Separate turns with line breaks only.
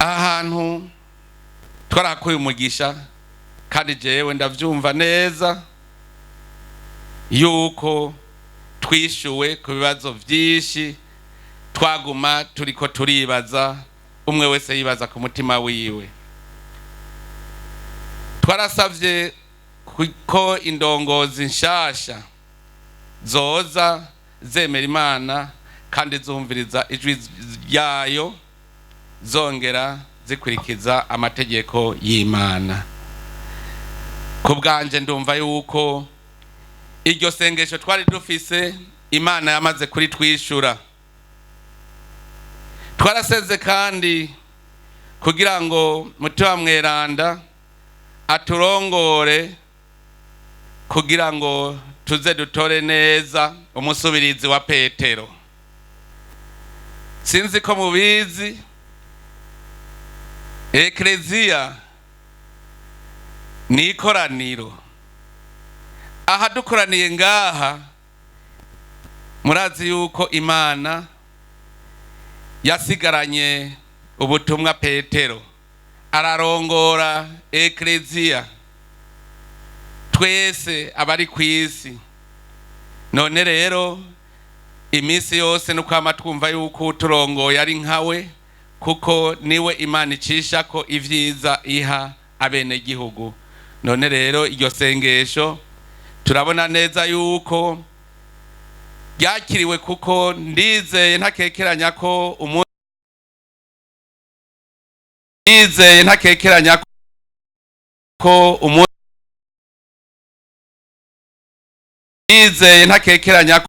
Aha hantu twarahakuye umugisha, kandi jewe ndavyumva neza yuko twishuwe ku bibazo vyinshi twaguma turiko turibaza, umwe wese yibaza ku mutima wiwe. Twarasavye ko indongozi nshasha zoza zemera Imana kandi zumviriza ijwi ryayo, zongera zikurikiza amategeko y'Imana. Ku bwanje ndumva yuko iryo sengesho twari dufise Imana yamaze kuritwishura. Twaraseze kandi kugira ngo Mutima Mweranda aturongore, kugira ngo tuze dutore neza umusubirizi wa Petero. Sinzi ko mubizi, ekleziya ni ikoraniro. Aha dukoraniye ngaha, murazi yuko Imana yasigaranye ubutumwa Petero, ararongora ekleziya twese abari ku isi. None rero iminsi yose nukwama twumva yuko uturongoye ari nkawe, kuko niwe Imana icisha ko ivyiza iha abenegihugu. None rero iryo sengesho turabona neza yuko ryakiriwe, kuko ndizeye ntakekeranya ko ndizeye ntakekeranya ko ndizeye ntakekeranya.